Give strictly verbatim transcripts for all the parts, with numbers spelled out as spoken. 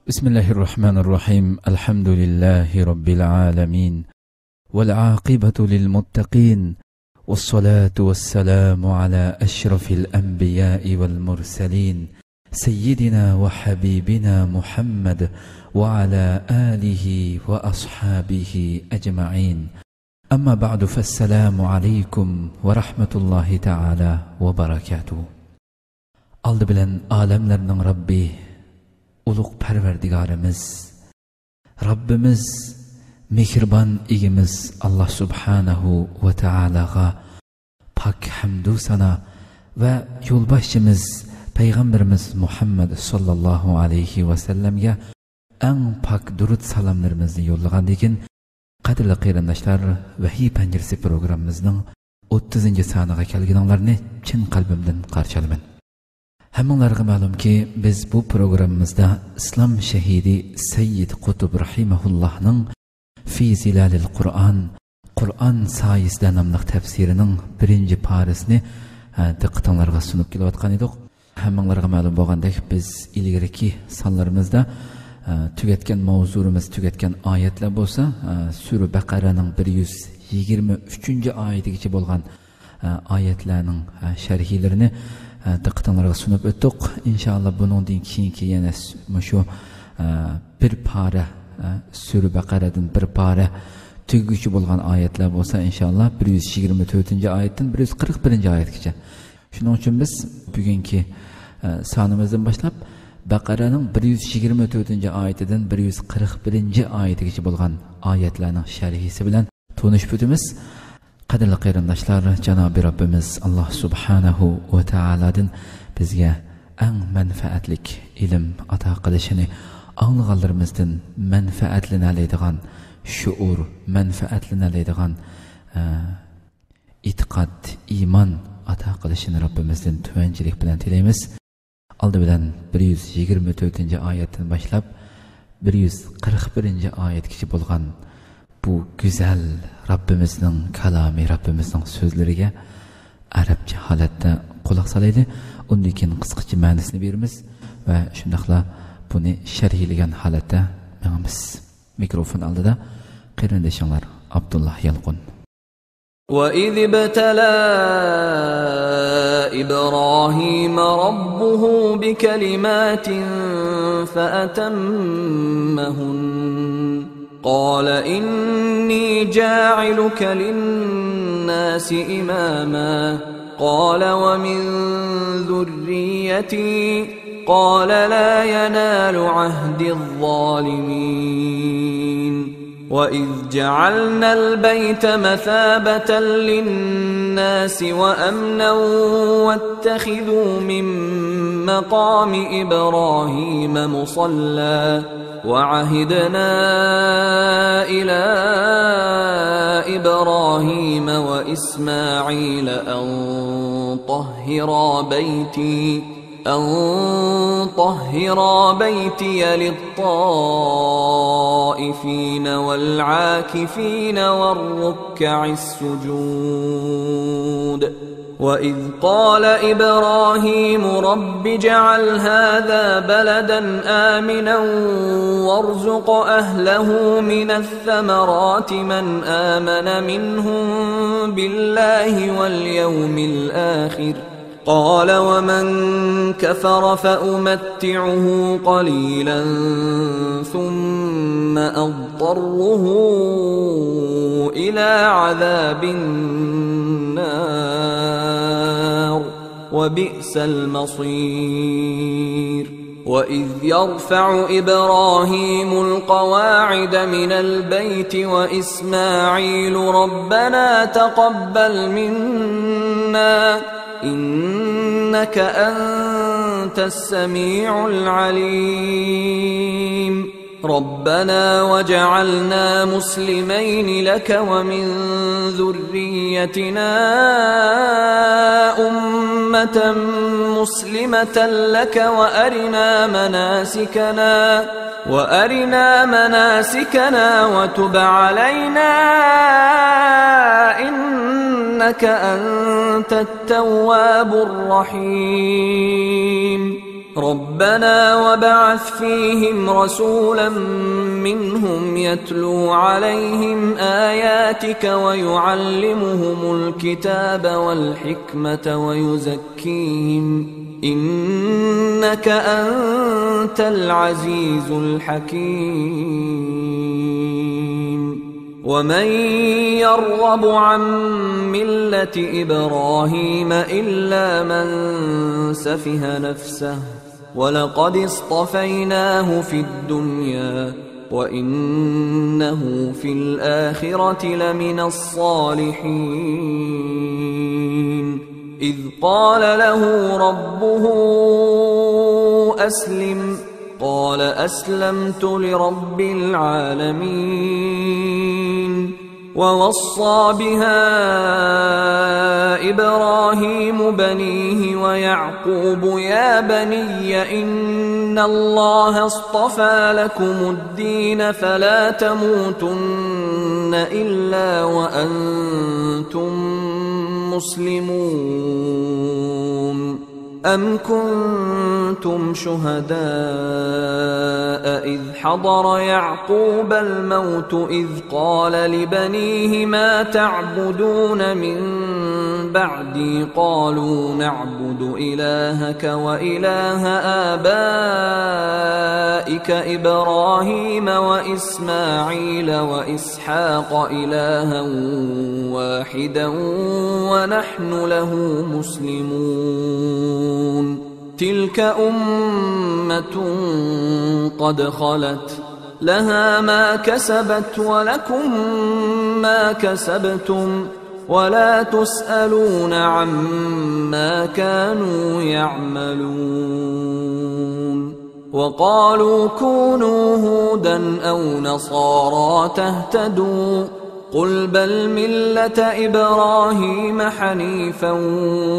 بسم الله الرحمن الرحيم. الحمد لله رب العالمين. والعاقبة للمتقين. والصلاة والسلام على أشرف الأنبياء والمرسلين. سيدنا وحبيبنا محمد وعلى آله وأصحابه أجمعين. أما بعد، فالسلام عليكم ورحمة الله تعالى وبركاته. ئالدى بىلەن ئالەملەرنىڭ رەببى، ئۇلۇغ پەرۋەردىگارىمىز، رەببىمىز، مېھرىبان ئىگىمىز ئاللا سۇبھانەھۇ ۋە تائالاغا پاك ھەمدۇ سانا ۋە يولباشچىمىز پەيغەمبىرىمىز مۇھەممەد ساللاللاھۇ ئەلەيھى ۋەسەللەمگە ئەڭ پاك دۇرۇت سالاملىرىمىزنى يوللىغاندىن كېيىن، قەدىرلىك قېرىنداشلار، ۋەھىي پەنجىرىسى پروگراممىمىزنىڭ ئوتتۇزىنچى سانىغا كەلگىنىڭلارنى چىن قەلبىمدىن قارشى ئالىمەن. ھەممىڭلارغا مەلۇمكى، بىز بۇ پروگراممىمىزدا ئىسلام شەھىدى سەييىد قۇتۇب رەھىمەھۇللاھنىڭ في ظلال القرآن، قۇرئان سايىسىدە ناملىق تەپسىرىنىڭ بىرىنچى پارىسىنى، ئە، دىققىتىڭلارغا سۇنۇپ كېلىۋاتقان ئىدۇق. ھەممىڭلارغا مەلۇم بولغاندەك، بىز ئىلگىرىكى سانلىرىمىزدا، ئە، تۈگەتكەن ماۋزۇلىرىمىز، تۈگەتكەن ئايەتلەر بولسا، ئە، سۈرە بەقەرەنىڭ بىر يۈز يىگىرمە ئۈچىنچى ئايىتىگىچە بولغان، ئە، ئايەتلەرنىڭ، ئە، شەرھلىرىنى، ئە، دىققىتىڭلارغا سۇنۇپ ئۆتتۇق. ئىنشائاللا، بۇنىڭدىن كېيىنكى يەنە س-، مۇشۇ، ئە، بىر پارە، ئە، سۈرە بەقەرەدىن بىر پارە تۈگىگۈچە بولغان ئايەتلەر بولسا، ئىنشائاللا، بىر يۈز يىگىرمە تۆتىنچى ئايەتتىن بىر يۈز قىرىق بىرىنچى ئايەتكىچە. شۇنىڭ ئۈچۈن بىز بۈگۈنكى، ئە، سانىمىزدىن باشلاپ، بەقەرەنىڭ بىر يۈز يىگىرمە تۆتىنچى ئايىتىدىن بىر يۈز قىرىق بىرىنچى ئايىتىگىچە بولغان ئايەتلەرنىڭ شەرھىسى بىلەن تونۇشۇپ ئۆتىمىز. قەدىرلىك قېرىنداشلار، جانابى رەببىمىز ئاللا سۇبھانەھۇ ۋە تائالادىن بىزگە ئەڭ مەنپەئەتلىك ئىلىم ئاتا قىلىشىنى، ئاڭلىغانلىرىمىزدىن مەنپەئەتلىنەلەيدىغان شۇئۇر، مەنپەئەتلىنەلەيدىغان، ئە، ئېتىقاد، ئىمان ئاتا قىلىشىنى رەببىمىزدىن تۆۋەنچىلىك بىلەن تىلەيمىز. ئالدى بىلەن بىر يۈز يىگىرمە تۆتىنچى ئايەتتىن باشلاپ، بىر يۈز قىرىق بىرىنچى ئايەتكىچە بولغان بۇ گۈزەل رەببىمىزنىڭ كالامى، رەببىمىزنىڭ سۆزلىرىگە ئەرەبچە ھالەتتە قۇلاق سالايلى. ئۇندىن كېيىن قىسقىچە مەنىسىنى بېرىمىز ۋە شۇنداقلا بۇنى شەرھلىگەن ھالەتتە مېڭىمىز. مىكروفون ئالدىدا قېرىندىشىڭلار ئابدۇللا يالقۇن. وإذ ابتلى إبراهيم ربه بكلمات فأتمهن. قال إني جاعلك للناس إماما. قال ومن ذريتي. قال لا ينال عهدي الظالمين. وإذ جعلنا البيت مثابة للناس وأمنا واتخذوا من مقام إبراهيم مصلى. وعهدنا إلى إبراهيم وإسماعيل أن طهرا بيتي أن طهرا بيتي للطائفين والعاكفين والركع السجود. وإذ قال إبراهيم رب اجعل هذا بلدا آمنا وارزق أهله من الثمرات من آمن منهم بالله واليوم الآخر. قال ومن كفر فأمتعه قليلا ثم أضطره إلى عذاب النار وبئس المصير. وإذ يرفع إبراهيم القواعد من البيت وإسماعيل ربنا تقبل منا إنك أنت السميع العليم. ربنا واجعلنا مسلمين لك ومن ذريتنا أمة مسلمة لك وأرنا مناسكنا وأرنا مناسكنا وتب علينا إنك أنت التواب الرحيم. ربنا وابعث فيهم رسولا منهم يتلو عليهم آياتك ويعلمهم الكتاب والحكمة ويزكيهم إنك أنت العزيز الحكيم. ومن يرغب عن ملة إبراهيم إلا من سفه نفسه ولقد اصطفيناه في الدنيا وإنه في الآخرة لمن الصالحين. إذ قال له ربه أسلم قال أسلمت لرب العالمين. ووصى بها إبراهيم بنيه ويعقوب يا بني إن الله اصطفى لكم الدين فلا تموتن إلا وأنتم مسلمون. أم كنتم شهداء إذ حضر يعقوب الموت إذ قال لبنيه ما تعبدون من بعدي قالوا نعبد إلهك وإله آبائك إبراهيم وإسماعيل وإسحاق إلها واحدا ونحن له مسلمون. تلك أمة قد خلت لها ما كسبت ولكم ما كسبتم ولا تسألون عما كانوا يعملون. وقالوا كونوا هودا أو نصارى تهتدوا قل بل ملة إبراهيم حنيفا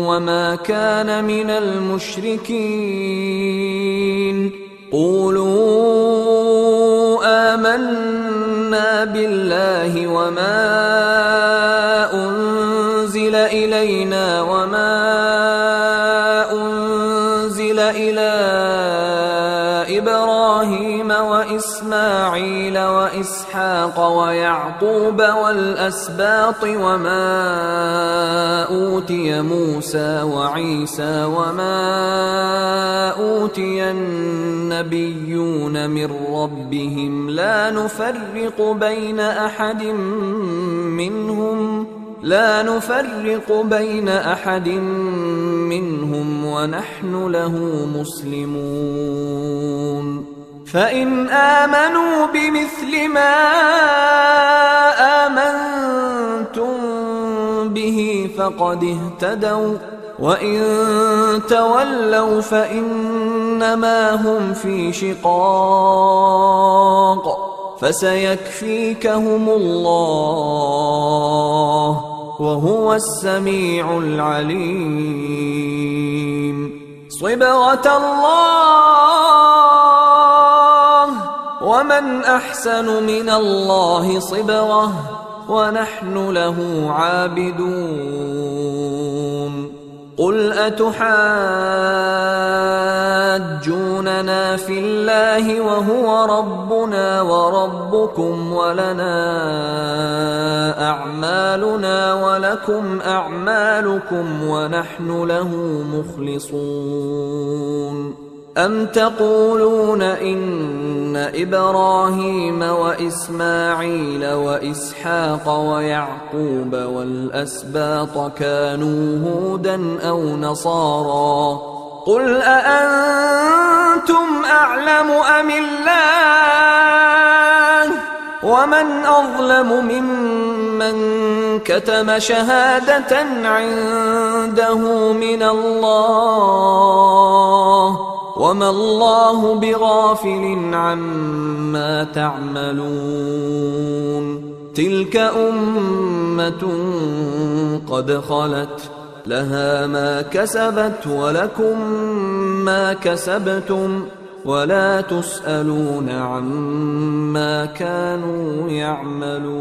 وما كان من المشركين. قولوا آمنا بالله وما أنزل إلينا وما أنزل إلى إبراهيم وإسماعيل وإسحاق ويعقوب والأسباط وما أوتي موسى وعيسى وما أوتي النبيون من ربهم لا نفرق بين أحد منهم لا نفرق بين أحد منهم ونحن له مسلمون. فإن آمنوا بمثل ما آمنتم به فقد اهتدوا وإن تولوا فإنما هم في شقاق فسيكفيكهم الله وهو السميع العليم. صبغة الله ومن أحسن من الله صبغة ونحن له عابدون. قل أتحاجوننا في الله وهو ربنا وربكم ولنا أعمالنا ولكم أعمالكم ونحن له مخلصون. أم تقولون إن إبراهيم وإسماعيل وإسحاق ويعقوب والأسباط كانوا هودا أو نصارى قل أأنتم أعلم أم الله ومن أظلم ممن كتم شهادة عنده من الله وما الله بغافل عما تعملون. تلك أمة قد خلت لها ما كسبت ولكم ما كسبتم ولا تسألون عما كانوا يعملون.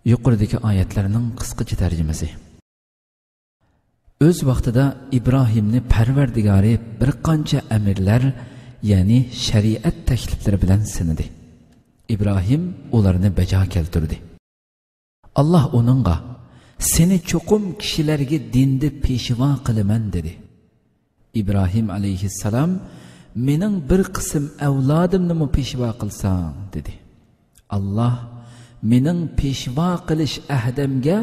يۇقىرىدىكى ئايەتلەرنىڭ قىسقىچە تەرجىمىسى. ئۆز ۋاقتىدا ئىبراھىمنى پەرۋەردىگارى بىر قانچە ئەمىرلەر، يەنى شەرىئەت تەكلىپلىرى بىلەن سىنىدى. ئىبراھىم ئۇلارنى بەجا كەلتۈردى. ئاللاھ ئۇنىڭغا، «سېنى چوقۇم كىشىلەرگە دىندا پېشۋا قىلىمەن» دېدى. ئىبراھىم ئەلەيھىسسالام، «مېنىڭ بىر قىسىم ئەۋلادىمنىمۇ پېشۋا قىلساڭ» دېدى. ئاللاھ، «مېنىڭ پېشۋا قىلىش ئەھدەمگە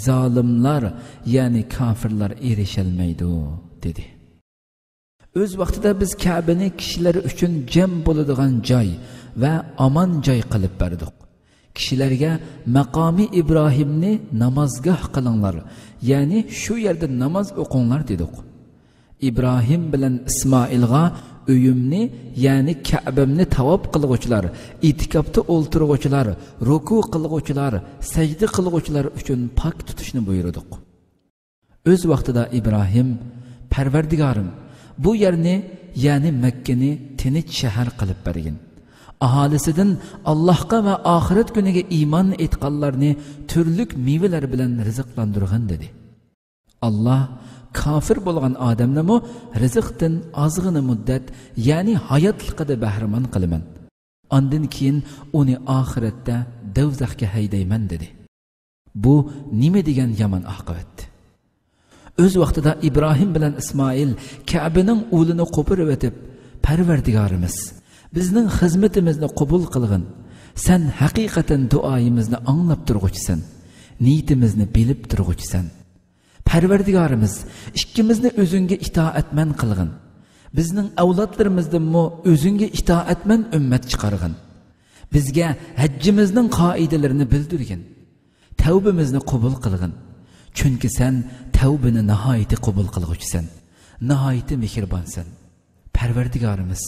زالىملار، يەنى كاپىرلار ئېرىشەلمەيدۇ» دېدى. ئۆز ۋاقتىدا بىز كەبىنى كىشىلەر ئۈچۈن جەم بولىدىغان جاي ۋە ئامان جاي قىلىپ بەردۇق. كىشىلەرگە مەقامى ئىبراھىمنى نامازگاھ قىلىڭلار، يەنى شۇ يەردە ناماز ئوقۇڭلار دېدۇق. ئىبراھىم بىلەن ئىسمائىلغا ئۆيۈمنى، يەنى كەبەمنى تاۋاپ قىلغۇچىلار، ئېتىكاپتا ئولتۇرغۇچىلار، رۇكۇ قىلغۇچىلار، سەجدە قىلغۇچىلار ئۈچۈن پاك تۇتۇشنى بۇيرۇدۇق. ئۆز ۋاقتىدا ئىبراھىم، «پەرۋەردىگارىم، بۇ يەرنى، يەنى مەككىنى تىنچ شەھەر قىلىپ بەرگىن. ئاھالىسىدىن ئاللاھقا ۋە ئاخىرەت كۈنىگە ئىمان ئېيتقانلارنى تۈرلۈك مېۋىلەر بىلەن رىزىقلاندۇرغىن» دېدى. ئاللاھ كاپىر بولغان ئادەمنىمۇ رىزىقتىن ئازغىنە مۇددەت، يەنى ھاياتلىقىدا بەھرىمەن قىلىمەن. ئاندىن كېيىن ئۇنى ئاخىرەتتە دوزاخقا ھەيدەيمەن دېدى. بۇ نېمە دېگەن يامان ئاقىۋەت! ئۆز ۋاقتىدا ئىبراھىم بىلەن ئىسمائىل كەبىنىڭ ئۇلىنى قوپۇرۇۋېتىپ، «پەرۋەردىگارىمىز، بىزنىڭ خىزمىتىمىزنى قوبۇل قىلغىن. سەن ھەقىقەتەن دۇئايىمىزنى ئاڭلاپ تۇرغۇچىسەن، نىيىتىمىزنى بىلىپ تۇرغۇچىسەن. پەرۋەردىگارىمىز، ئىككىمىزنى ئۆزۈڭگە ئىتائەتمەن قىلغىن. بىزنىڭ ئەۋلادلىرىمىزدىنمۇ ئۆزۈڭگە ئىتائەتمەن ئۈممەت چىقارغىن. بىزگە ھەججىمىزنىڭ قائىدىلىرىنى بىلدۈرگىن. تەۋبىمىزنى قوبۇل قىلغىن. چۈنكى سەن تەۋبىنى ناھايىتى قوبۇل قىلغۇچىسەن، ناھايىتى مېھرىبانسەن. پەرۋەردىگارىمىز،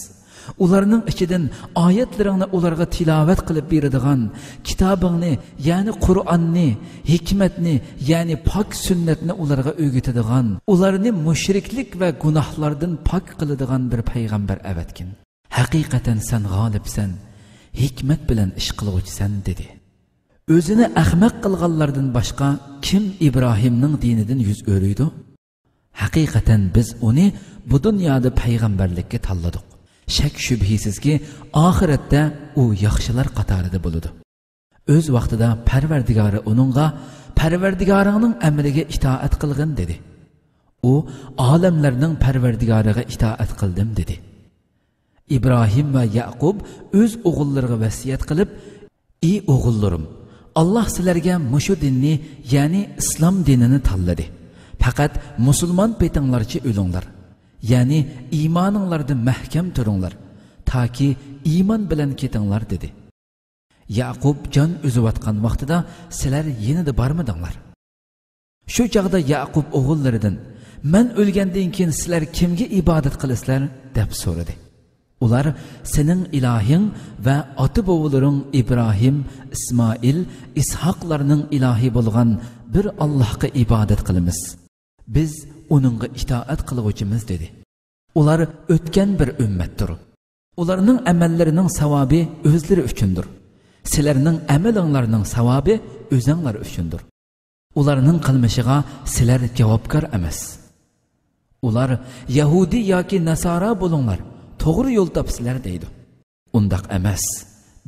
ئۇلارنىڭ ئىچىدىن ئايەتلىرىڭنى ئۇلارغا تىلاۋەت قىلىپ بېرىدىغان، كىتابىڭنى، يەنى قۇرئاننى، ھېكمەتنى، يەنى پاك سۈننەتنى ئۇلارغا ئۆگىتىدىغان، ئۇلارنى مۇشرىكلىك ۋە گۇناھلاردىن پاك قىلىدىغان بىر پەيغەمبەر ئەۋەتكىن. ھەقىقەتەن سەن غالىبسەن، ھېكمەت بىلەن ئىش قىلغۇچىسەن» دېدى. ئۆزىنى ئەخمەق قىلغانلاردىن باشقا كىم ئىبراھىمنىڭ دىنىدىن يۈز ئۆرۈيدۇ؟ ھەقىقەتەن بىز ئۇنى بۇ دۇنيادا پەيغەمبەرلىككە تاللىدۇق. شەك-شۈبھىسىزكى، ئاخىرەتتە ئۇ ياخشىلار قاتارىدا بولىدۇ. ئۆز ۋاقتىدا پەرۋەردىگارى ئۇنىڭغا، «پەرۋەردىگارىڭنىڭ ئەمرىگە ئىتائەت قىلغىن» دېدى. ئۇ، «ئالەملەرنىڭ پەرۋەردىگارىغا ئىتائەت قىلدىم» دېدى. ئىبراھىم ۋە يەقۇب ئۆز ئوغۇللىرىغا ۋەسىيەت قىلىپ، «ئى ئوغۇللىرىم، ئاللاھ سىلەرگە مۇشۇ دىننى، يەنى ئىسلام دىنىنى تاللىدى. پەقەت مۇسۇلمان پېتىڭلارچە ئۆلۈڭلار، يەنى ئىمانىڭلاردا مەھكەم تۇرۇڭلار، تاكى ئىمان بىلەن كېتىڭلار» دېدى. يەقۇب جان ئۈزۈۋاتقان ۋاقتىدا سىلەر يېنىدا بارمىدىڭلار؟ شۇ چاغدا يەقۇب ئوغۇللىرىدىن، «مەن ئۆلگەندىن كېيىن سىلەر كىمگە ئىبادەت قىلىسىلەر؟» دەپ سورىدى. ئۇلار، «سېنىڭ ئىلاھىڭ ۋە ئاتا-بوۋىلىرىڭ ئىبراھىم، ئىسمائىل، ئىسھاقلارنىڭ ئىلاھى بولغان بىر ئاللاھقا ئىبادەت قىلىمىز. بىز ئۇنىڭغا ئىتائەت قىلغۇچىمىز» دېدى. ئۇلار ئۆتكەن بىر ئۈممەتتۇر. ئۇلارنىڭ ئەمەللىرىنىڭ ساۋابى ئۆزلىرى ئۈچۈندۇر. سىلەرنىڭ ئەمىلىڭلارنىڭ ساۋابى ئۆزۈڭلار ئۈچۈندۇر. ئۇلارنىڭ قىلمىشىغا سىلەر جاۋابكار ئەمەس. ئۇلار، «يەھۇدىي ياكى ناسارا بولۇڭلار، توغرا يول تاپىسىلەر» دەيدۇ. ئۇنداق ئەمەس.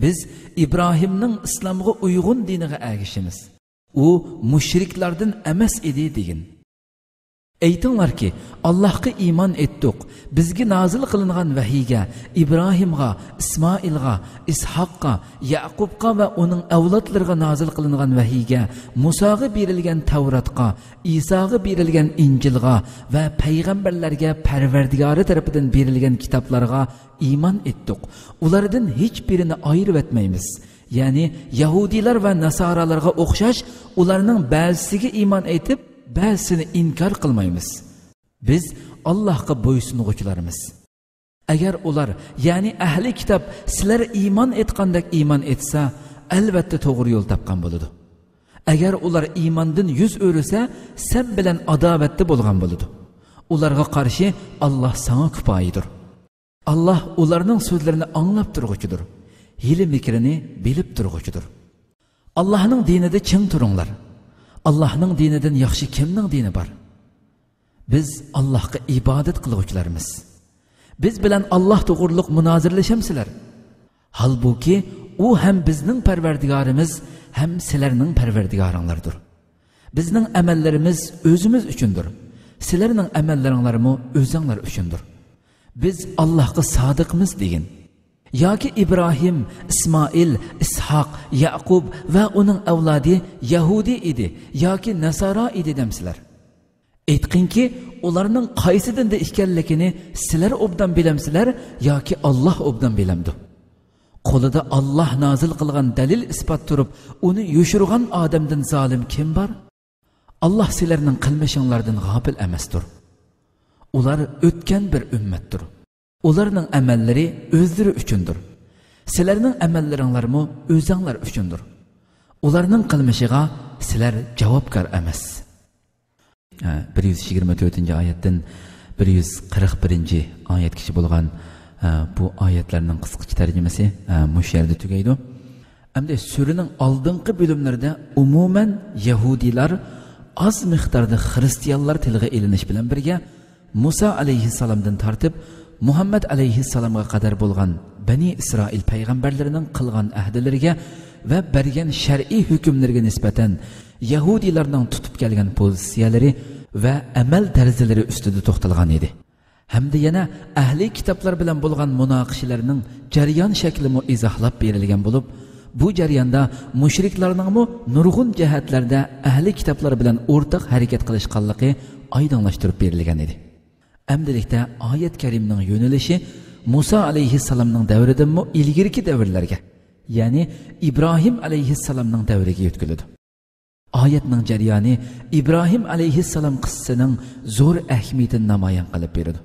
«بىز ئىبراھىمنىڭ ئىسلامغا ئۇيغۇن دىنىغا ئەگىشىمىز. ئۇ مۇشرىكلاردىن ئەمەس ئىدى» دېگىن. ئېيتىڭلاركى، «ئاللاھقا ئىمان ئېيتتۇق، بىزگە نازىل قىلىنغان ۋەھىيگە، ئىبراھىمغا، ئىسمائىلغا، ئىسھاققا، يەقۇبقا ۋە ئۇنىڭ ئەۋلادلىرىغا نازىل قىلىنغان ۋەھىيگە، مۇساغا بېرىلگەن تەۋراتقا، ئىساغا بېرىلگەن ئىنجىلغا ۋە پەيغەمبەرلەرگە پەرۋەردىگارى تەرىپىدىن بېرىلگەن كىتابلارغا ئىمان ئېيتتۇق. ئۇلاردىن ھېچبىرىنى ئايرىۋەتمەيمىز. يەنى يەھۇدىيلار ۋە ناسارالارغا ئوخشاش ئۇلارنىڭ بەزىسىگە ئىمان ئېيتىپ، بەزىسىنى ئىنكار قىلمايمىز. بىز ئاللاھقا بويسۇنغۇچىلارمىز. ئەگەر ئۇلار، يەنى ئەھلى كىتاب سىلەر ئىمان ئېيتقاندەك ئىمان ئېيتسا، ئەلۋەتتە توغرا يول تاپقان بولىدۇ. ئەگەر ئۇلار ئىماندىن يۈز ئۆرۈسە، سەن بىلەن ئاداۋەتتە بولغان بولىدۇ. ئۇلارغا قارشى ئاللاھ ساڭا كۇپايىدۇر. ئاللاھ ئۇلارنىڭ سۆزلىرىنى ئاڭلاپ تۇرغۇچىدۇر، ھىيلە-مىكرىنى بىلىپ تۇرغۇچىدۇر. ئاللاھنىڭ دىنىدا چىڭ تۇرۇڭلار. ئاللاھنىڭ دىنىدىن ياخشى كىمنىڭ دىنى بار؟ بىز ئاللاھقا ئىبادەت قىلغۇچىلارمىز. بىز بىلەن ئاللاھ توغرۇلۇق مۇنازىرىلىشەمسىلەر؟ ھالبۇكى، ئۇ ھەم بىزنىڭ پەرۋەردىگارىمىز، ھەم سىلەرنىڭ پەرۋەردىگارىڭلاردۇر. بىزنىڭ ئەمەللىرىمىز ئۆزىمىز ئۈچۈندۇر. سىلەرنىڭ ئەمەللىرىڭلارمۇ ئۆزۈڭلار ئۈچۈندۇر. بىز ئاللاھقا سادىقمىز دېگىن. ياكى ئىبراھىم، ئىسمائىل، ئىسھاق، يەقۇب ۋە ئۇنىڭ ئەۋلادى يەھۇدىي ئىدى ياكى ناسارا ئىدى دەمسىلەر؟ ئېيتقىنكى، ئۇلارنىڭ قايسى دىندا ئىكەنلىكىنى سىلەر ئوبدان بىلەمسىلەر ياكى ئاللاھ ئوبدان بىلەمدۇ؟ قولىدا ئاللاھ نازىل قىلغان دەلىل-ئىسپات تۇرۇپ، ئۇنى يوشۇرغان ئادەمدىن زالىم كىم بار؟ ئاللاھ سىلەرنىڭ قىلمىشىڭلاردىن غاپىل ئەمەستۇر. ئۇلار ئۆتكەن بىر ئۈممەتتۇر. ئۇلارنىڭ ئەمەللىرى ئۆزلىرى ئۈچۈندۇر. سىلەرنىڭ ئەمەللىرىڭلارمۇ ئۆزۈڭلار ئۈچۈندۇر. ئۇلارنىڭ قىلمىشىغا سىلەر جاۋابكار ئەمەس. ھە، بىر يۈز يىگىرمە تۆتىنچى ئايەتتىن بىر يۈز قىرىق بىرىنچى ئايەتكىچە بولغان، ھە، بۇ ئايەتلەرنىڭ قىسقىچە تەرجىمىسى، ھە، مۇشۇ يەردە تۈگەيدۇ. ئەمدى سۈرىنىڭ ئالدىنقى بۆلۈملىرىدە ئومۇمەن يەھۇدىيلار، ئاز مىقداردا خىرىستىيانلار تىلغا ئېلىنىش بىلەن بىرگە، مۇسا ئەلەيھىسسالامدىن تارتىپ مۇھەممەد ئەلەيھىسسالامغا قەدەر بولغان بەنى ئىسرائىل پەيغەمبەرلىرىنىڭ قىلغان ئەھدىلىرىگە ۋە بەرگەن شەرئىي ھۆكۈملىرىگە نىسبەتەن يەھۇدىيلارنىڭ تۇتۇپ كەلگەن پوزىتسىيەلىرى ۋە ئەمەل تەرزلىرى ئۈستىدە توختالغان ئىدى. ھەمدە يەنە ئەھلى كىتابلار بىلەن بولغان مۇناقىشىلەرنىڭ جەريان شەكلىمۇ ئىزاھلاپ بېرىلگەن بولۇپ، بۇ جەرياندا مۇشرىكلارنىڭمۇ نۇرغۇن جەھەتلەردە ئەھلى كىتابلار بىلەن ئورتاق ھەرىكەت قىلىشقانلىقى ئايدىڭلاشتۇرۇپ بېرىلگەن ئىدى. ئەمدىلىكتە ئايەت كەرىمىنىڭ يۆنىلىشى مۇسا ئەلەيھىسسالامنىڭ دەۋرىدىنمۇ ئىلگىرىكى دەۋرلەرگە، يەنى ئىبراھىم ئەلەيھىسسالامنىڭ دەۋرىگە يۆتكىلىدۇ. ئايەتنىڭ جەريانى ئىبراھىم ئەلەيھىسسالام قىسسىسىنىڭ زور ئەھمىيىتىنى نامايان قىلىپ بېرىدۇ.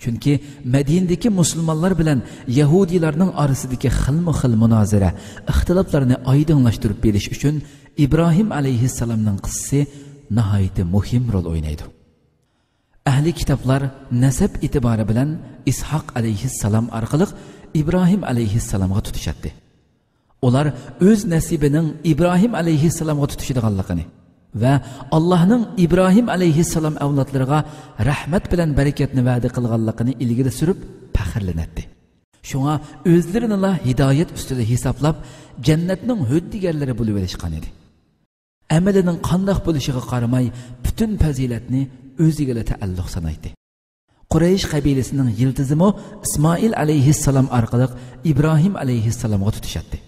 چۈنكى مەدىنىدىكى مۇسۇلمانلار بىلەن يەھۇدىيلارنىڭ ئارىسىدىكى خىلمۇ خىل مۇنازىرە، ئىختىلاپلارنى ئايدىڭلاشتۇرۇپ بېرىش ئۈچۈن ئىبراھىم ئەلەيھىسسالامنىڭ قىسسىسى ناھايىتى مۇھىم رول ئوينايدۇ. ئەھلى كىتابلار نەسەب ئېتىبارى بىلەن ئىسھاق ئەلەيھىسسالام ئارقىلىق ئىبراھىم ئەلەيھىسسالامغا تۇتىشاتتى. ئۇلار ئۆز نەسىبىنىڭ ئىبراھىم ئەلەيھىسسالامغا تۇتىشىدىغانلىقىنى ۋە ئاللاھنىڭ ئىبراھىم ئەلەيھىسسالام ئەۋلادلىرىغا رەھمەت بىلەن بەرىكەتنى ۋەدە قىلغانلىقىنى ئىلگىرى سۈرۈپ پەخىرلىنەتتى. شۇڭا ئۆزلىرىنىلا ھىدايەت ئۈستىدە ھېسابلاپ، جەننەتنىڭ ھۆددىگەرلىرى بولۇۋېلىشقان ئىدى. ئەمىلىنىڭ قانداق بولۇشىغا قارىماي، پۈتۈن پەزىلەتنى ئۆزىگىلا تەئەللۇق سانايتتى. قۇرەيش قەبىلىسىنىڭ يىلتىزىمۇ ئىسمائىل ئەلەيھىسسالام ئارقىلىق ئىبراھىم ئەلەيھىسسالامغا تۇتىشاتتى.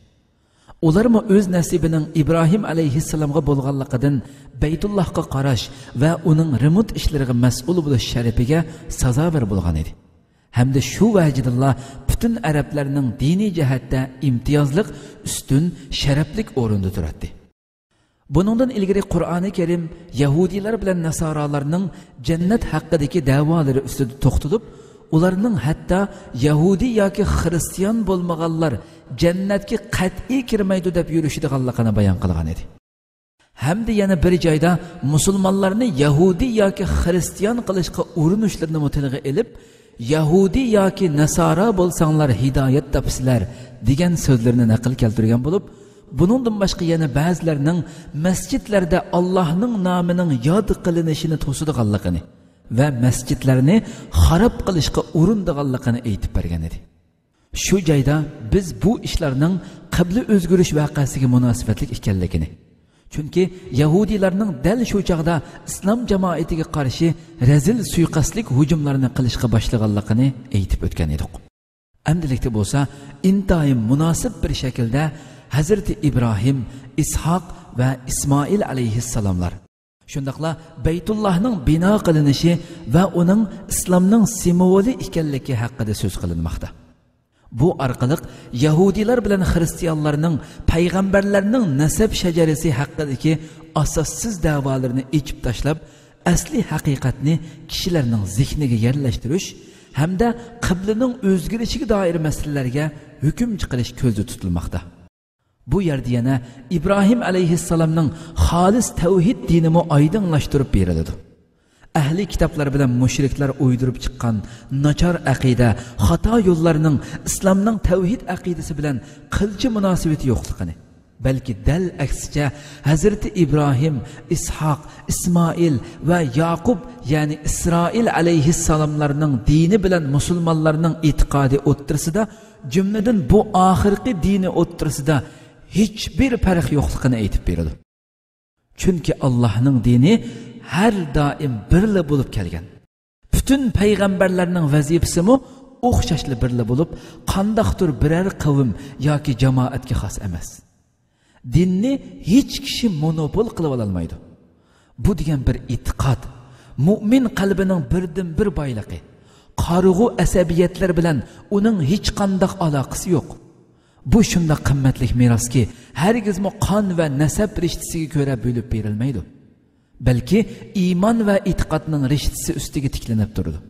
ئۇلارمۇ ئۆز نەسىبىنىڭ ئىبراھىم ئەلەيھىسسالامغا بولغانلىقىدىن، بەيتۇللاھقا قاراش ۋە ئۇنىڭ رېمونت ئىشلىرىغا مەسئۇل بولۇش شەرىپىگە سازاۋەر بولغان ئىدى. ھەمدە شۇ ۋەجىدىنلا پۈتۈن ئەرەبلەرنىڭ دىنىي جەھەتتە ئىمتىيازلىق، ئۈستۈن، شەرەپلىك ئورۇندا تۇراتتى. بۇنىڭدىن ئىلگىرى قۇرئانى كەرىم يەھۇدىيلار بىلەن ناسارالارنىڭ جەننەت ھەققىدىكى دەۋالىرى ئۈستىدە توختىلىپ، ئۇلارنىڭ ھەتتا يەھۇدىي ياكى خىرىستىيان بولمىغانلار جەننەتكە قەتئىي كىرمەيدۇ دەپ يۈرۈشىدىغانلىقىنى بايان قىلغان ئىدى. ھەمدە يەنە بىر جايدا مۇسۇلمانلارنى يەھۇدىي ياكى خىرىستىيان قىلىشقا ئۇرۇنۇشلىرىنىمۇ تىلغا ئېلىپ، يەھۇدىي ياكى ناسارا بولساڭلار ھىدايەت تاپىسىلەر دېگەن سۆزلىرىنى نەقىل كەلتۈرگەن بولۇپ، بۇنىڭدىن باشقا يەنە بەزىلەرنىڭ مەسچىتلەردە ئاللاھنىڭ نامىنىڭ ياد قىلىنىشىنى توسىدىغانلىقىنى ۋە مەسچىتلەرنى خاراب قىلىشقا ئۇرۇنىدىغانلىقىنى ئېيتىپ بەرگەن ئىدى. شۇ جايدا بىز بۇ ئىشلارنىڭ قىبلە ئۆزگىرىش ۋەقەسىگە مۇناسىۋەتلىك ئىكەنلىكىنى، چۈنكى يەھۇدىيلارنىڭ دەل شۇ چاغدا ئىسلام جامائىتىگە قارشى رەزىل سۇيىقەستلىك ھۇجۇملارنى قىلىشقا باشلىغانلىقىنى ئېيتىپ ئۆتكەن ئىدۇق. ئەمدىلىكتە بولسا ئىنتايىن مۇناسىپ بىر شەكىلدە ھەزرىتى ئىبراھىم، ئىسھاق ۋە ئىسمائىل ئەلەيھىسسالاملار، شۇنداقلا بەيتۇللاھنىڭ بىنا قىلىنىشى ۋە ئۇنىڭ ئىسلامنىڭ سىمۋولى ئىكەنلىكى ھەققىدە سۆز قىلىنماقتا. بۇ ئارقىلىق يەھۇدىيلار بىلەن خىرىستىيانلارنىڭ پەيغەمبەرلەرنىڭ نەسەب شەجەرىسى ھەققىدىكى ئاساسسىز دەۋالىرىنى ئېچىپ تاشلاپ، ئەسلىي ھەقىقەتنى كىشىلەرنىڭ زېھنىگە يەرلەشتۈرۈش ھەمدە قىبلىنىڭ ئۆزگىرىشىگە دائىر مەسىلىلەرگە ھۆكۈم چىقىرىش كۆزدە تۇتۇلماقتا. بۇ يەردە يەنە ئىبراھىم ئەلەيھىسسالامنىڭ خالىس تەۋھىد دىنىمۇ ئايدىڭلاشتۇرۇپ بېرىلىدۇ. ئەھلى كىتابلار بىلەن مۇشرىكلار ئويدۇرۇپ چىققان ناچار ئەقىدە، خاتا يوللارنىڭ ئىسلامنىڭ تەۋھىد ئەقىدىسى بىلەن قىلچە مۇناسىۋىتى يوقلۇقىنى، بەلكى دەل ئەكسىچە، ھەزرىتى ئىبراھىم، ئىسھاق، ئىسمائىل ۋە ياقۇب، يەنى ئىسرائىل ئەلەيھىسسالاملارنىڭ دىنى بىلەن مۇسۇلمانلارنىڭ ئېتىقادى ئوتتۇرىسىدا، جۈملىدىن بۇ ئاخىرقى دىنى ئوتتۇرىسىدا ھېچبىر پەرق يوقلۇقىنى ئېيتىپ بېرىدۇ. چۈنكى ئاللاھنىڭ دىنى ھەر دائىم بىرلا بولۇپ كەلگەن. پۈتۈن پەيغەمبەرلەرنىڭ ۋەزىپىسىمۇ ئوخشاشلا بىرلا بولۇپ، قانداقتۇر بىرەر قەۋم ياكى جامائەتكە خاس ئەمەس. دىننى ھېچ كىشى مونوپول قىلىۋالالمايدۇ. بۇ دېگەن بىر ئېتىقاد، مۇئمىن قەلبىنىڭ بىردىنبىر بايلىقى. قارىغۇ ئەسەبىيەتلەر بىلەن ئۇنىڭ ھېچقانداق ئالاقىسى يوق. بۇ شۇنداق قىممەتلىك مىراسكى، ھەرگىزمۇ قان ۋە نەسەب رىشتىسىگە كۆرە بۆلۈپ بېرىلمەيدۇ. بەلكى ئىمان ۋە ئېتىقادنىڭ رىشتىسى ئۈستىگە تىكلىنىپ تۇرىدۇ.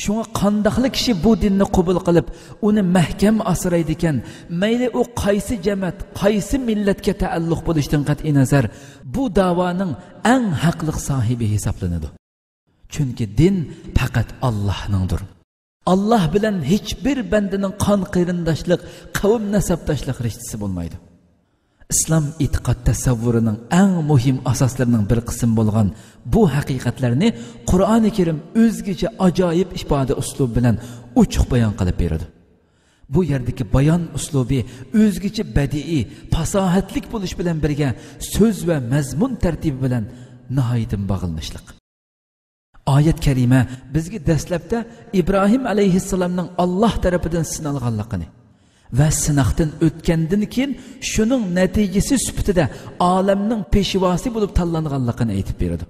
شۇڭا قانداقلا كىشى بۇ دىننى قوبۇل قىلىپ، ئۇنى مەھكەم ئاسرايدىكەن، مەيلى ئۇ قايسى جەمەت، قايسى مىللەتكە تەئەللۇق بولۇشتىن قەتئىينەزەر، بۇ داۋانىڭ ئەڭ ھەقلىق ساھىبى ھېسابلىنىدۇ. چۈنكى دىن پەقەت ئاللاھنىڭدۇر. ئاللاھ بىلەن ھېچبىر بەندىنىڭ قان قېرىنداشلىق، قەۋم نەسەبداشلىق رىشتىسى بولمايدۇ. ئىسلام ئېتىقاد تەسەۋۋۇرىنىڭ ئەڭ مۇھىم ئاساسلىرىنىڭ بىر قىسمى بولغان بۇ ھەقىقەتلەرنى قۇرئانى كەرىم ئۆزگىچە ئاجايىپ ئىپادە ئۇسلۇبى بىلەن ئوچۇق بايان قىلىپ بېرىدۇ. بۇ يەردىكى بايان ئۇسلۇبى ئۆزگىچە بەدىئىي، پاساھەتلىك بولۇش بىلەن بىرگە، سۆز ۋە مەزمۇن تەرتىبى بىلەن ناھايىتى باغلىنىشلىق. ئايەت كەرىمە بىزگە دەسلەپتە ئىبراھىم ئەلەيھىسسالامنىڭ ئاللاھ تەرىپىدىن سىنالغانلىقىنى ۋە سىناقتىن ئۆتكەندىن كېيىن شۇنىڭ نەتىجىسى سۈپىتىدە ئالەمنىڭ پېشۋاسى بولۇپ تاللانغانلىقىنى ئېيتىپ بېرىدۇ.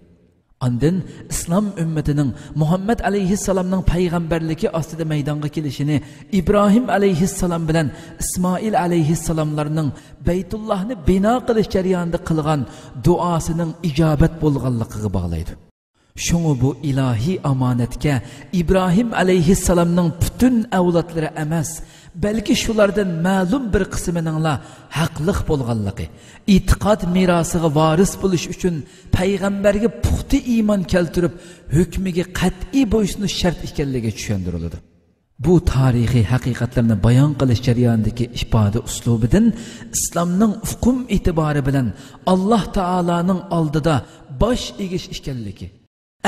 ئاندىن ئىسلام ئۈممىتىنىڭ مۇھەممەد ئەلەيھىسسالامنىڭ پەيغەمبەرلىكى ئاستىدا مەيدانغا كېلىشىنى ئىبراھىم ئەلەيھىسسالام بىلەن ئىسمائىل ئەلەيھىسسالاملارنىڭ بەيتۇللاھنى بىنا قىلىش جەريانىدا قىلغان دۇئاسىنىڭ ئىجابەت بولغانلىقىغا باغلايدۇ. شۇڭا بۇ ئىلاھىي ئامانەتكە ئىبراھىم ئەلەيھىسسالامنىڭ پۈتۈن ئەۋلادلىرى ئەمەس، بەلكى شۇلاردىن مەلۇم بىر قىسمىنىڭلا ھەقلىق بولغانلىقى، ئېتىقاد مىراسىغا ۋارىس بولۇش ئۈچۈن پەيغەمبەرگە پۇختا ئىمان كەلتۈرۈپ، ھۆكمىگە قەتئىي بويسۇنۇش شەرت ئىكەنلىكى چۈشەندۈرۈلىدۇ. بۇ تارىخىي ھەقىقەتلەرنى بايان قىلىش جەريانىدىكى ئىپادە ئۇسلۇبىدىن ئىسلامنىڭ ئۇقۇم ئېتىبارى بىلەن ئاللاھ تائالانىڭ ئالدىدا باش ئېگىش ئىكەنلىكى،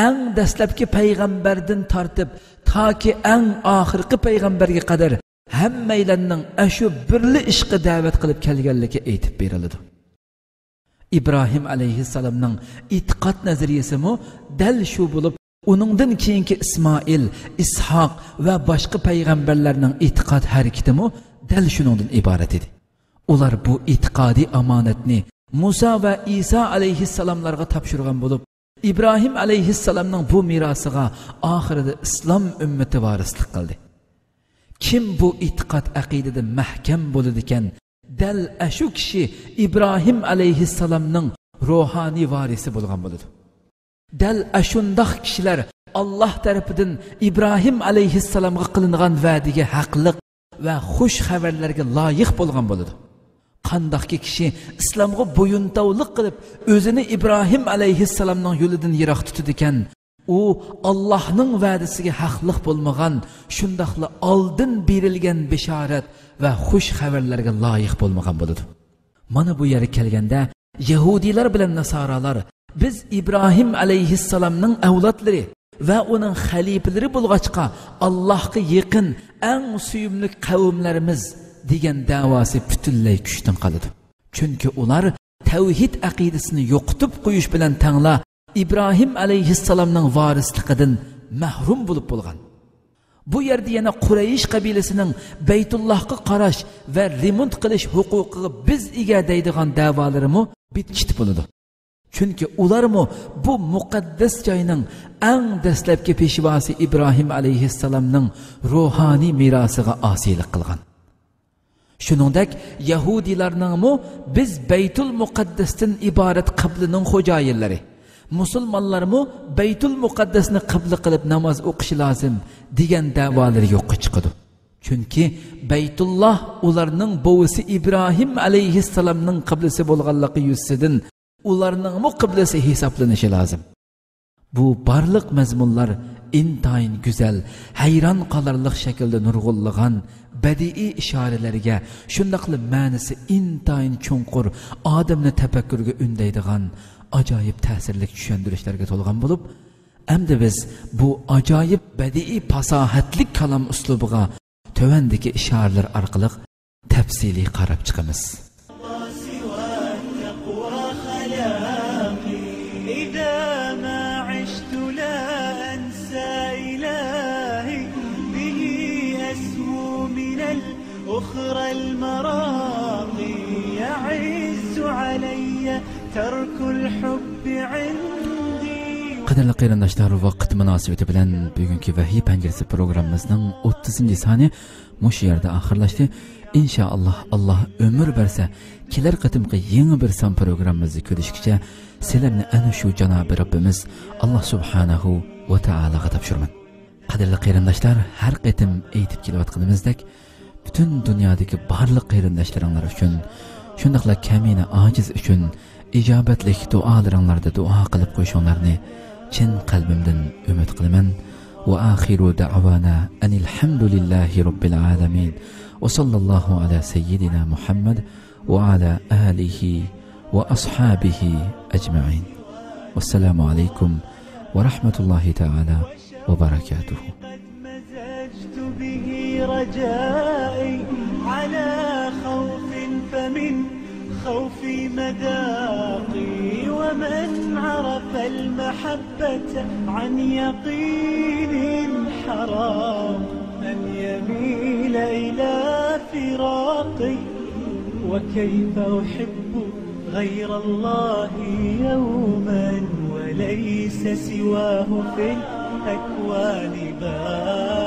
ئەڭ دەسلەپكى پەيغەمبەردىن تارتىپ تاكى ئەڭ ئاخىرقى پەيغەمبەرگە قەدەر ھەممەيلەننىڭ ئەشۇ بىرلا ئىشقا دەۋەت قىلىپ كەلگەنلىكى ئېيتىپ بېرىلىدۇ. ئىبراھىم ئەلەيھىسسالامنىڭ ئېتىقاد نەزەرىيىسىمۇ دەل شۇ بولۇپ، ئۇنىڭدىن كېيىنكى ئىسمائىل، ئىسھاق ۋە باشقا پەيغەمبەرلەرنىڭ ئېتىقاد ھەرىكىتىمۇ دەل شۇنىڭدىن ئىبارەت ئىدى. ئۇلار بۇ ئېتىقادىي ئامانەتنى مۇسا ۋە ئىسا ئەلەيھىسسالاملارغا تاپشۇرغان بولۇپ، ئىبراھىم ئەلەيھىسسالامنىڭ بۇ مىراسىغا ئاخىرىدا ئىسلام ئۈممىتى ۋارىسلىق قىلدى. كىم بۇ ئېتىقاد ئەقىدىدە مەھكەم بولىدىكەن، دەل ئەشۇ كىشى ئىبراھىم ئەلەيھىسسالامنىڭ روھانىي ۋارىسى بولغان بولىدۇ. دەل ئەشۇنداق كىشىلەر ئاللاھ تەرىپىدىن ئىبراھىم ئەلەيھىسسالامغا قىلىنغان ۋەدىگە ھەقلىق ۋە خۇش خەۋەرلەرگە لايىق بولغان بولىدۇ. قانداقكى كىشى ئىسلامغا بويۇنتاۋلىق قىلىپ، ئۆزىنى ئىبراھىم ئەلەيھىسسالامنىڭ يولىدىن يىراق تۇتىدىكەن، ئۇ ئاللاھنىڭ ۋەدىسىگە ھەقلىق بولمىغان، شۇنداقلا ئالدىن بېرىلگەن بېشارەت ۋە خۇش خەۋەرلەرگە لايىق بولمىغان بولىدۇ. مانا بۇ يەرگە كەلگەندە، يەھۇدىيلار بىلەن ناسارالار، بىز ئىبراھىم ئەلەيھىسسالامنىڭ ئەۋلادلىرى ۋە ئۇنىڭ خەلىپىلىرى بولغاچقا، ئاللاھقا يېقىن، ئەڭ سۆيۈملۈك قەۋملەرمىز، دېگەن دەۋاسى پۈتۈنلەي كۈچتىن قالىدۇ. چۈنكى ئۇلار تەۋھىد ئەقىدىسىنى يوقىتىپ قويۇش بىلەن تەڭلا ئىبراھىم ئەلەيھىسسالامنىڭ ۋارىسلىقىدىن مەھرۇم بولۇپ بولغان. بۇ يەردە يەنە قۇرەيش قەبىلىسىنىڭ بەيتۇللاھقا قاراش ۋە رېمونت قىلىش ھوقۇقىغا بىز ئىگە دەيدىغان دەۋالىرىمۇ بىتچىت بولىدۇ. چۈنكى ئۇلارمۇ بۇ مۇقەددەس جاينىڭ ئەڭ دەسلەپكى پېشۋاسى ئىبراھىم ئەلەيھىسسالامنىڭ روھانىي مىراسىغا ئاسىيلىق قىلغان. شۇنىڭدەك يەھۇدىيلارنىڭمۇ «بىز بەيتۇل مۇقەددەستىن ئىبارەت قىبلىنىڭ خوجايىنلىرى، مۇسۇلمانلارمۇ بەيتۇل مۇقەددەسنى قىبلە قىلىپ ناماز ئوقۇشى لازىم» دېگەن دەۋالىرى يوققا چىقىدۇ. چۈنكى بەيتۇللاھ ئۇلارنىڭ بوۋىسى ئىبراھىم ئەلەيھىسسالامنىڭ قىبلىسى بولغانلىقى يۈزىسىدىن ئۇلارنىڭمۇ قىبلىسى ھېسابلىنىشى لازىم. بۇ بارلىق مەزمۇنلار ئىنتايىن گۈزەل، ھەيران قالارلىق شەكىلدە نۇرغۇنلىغان بەدىئىي ئىشارىلەرگە، شۇنداقلا مەنىسى ئىنتايىن چوڭقۇر، ئادەمنى تەپەككۇرگە ئۈندەيدىغان ئاجايىپ تەسىرلىك چۈشەندۈرۈشلەرگە تولغان بولۇپ، ئەمدى بىز بۇ ئاجايىپ بەدىئىي پاساھەتلىك كالام ئۇسلۇبىغا تۆۋەندىكى ئىشارىلەر ئارقىلىق تەپسىلىي قاراپ چىقىمىز. إذا ما عشت لا أنسى إلهي به أسمو من الأخرى المراقي يعز علي ترك الحب عندي. قەدىرلىك قېرىنداشلار، ۋاقىت مۇناسىۋىتى بىلەن بۈگۈنكى ۋەھىي پەنجىرىسى پروگراممىمىزنىڭ ئوتتۇزىنچى سانى مۇشۇ يەردە ئاخىرلاشتى. ئىنشائاللا، ئاللا ئۆمۈر بەرسە، كېلەر قېتىمقى يېڭى بىر سان پروگراممىمىزدا كۆرۈشكىچە، سىلەرنى ئەنە شۇ جانابى رەببىمىز ئاللا سۇبھانەھۇ ۋە تائالاغا تاپشۇرىمەن. قەدىرلىك قېرىنداشلار، ھەر قېتىم ئېيتىپ كېلىۋاتقىنىمىزدەك، پۈتۈن دۇنيادىكى بارلىق قېرىنداشلىرىڭلار ئۈچۈن، شۇنداقلا كەمىنە ئاجىز ئۈچۈن ئىجابەتلىك دۇئالىرىڭلاردا دۇئا قىلىپ قويۇشۇڭلارنى چىن قەلبىمدىن ئۈمىد قىلىمەن. وآخر دعوانا أن الحمد لله رب العالمين. وصلى الله على سيدنا محمد وعلى آله وأصحابه أجمعين. والسلام عليكم ورحمة الله تعالى وبركاته. قد مزجت به رجائي على خوف، فمن خوفي مذاقي، ومن عرف المحبة عن يقين حرام أن يميل إلى فراقي. وكيف أحب غير الله يوما وليس سواه في الأكوان باقي.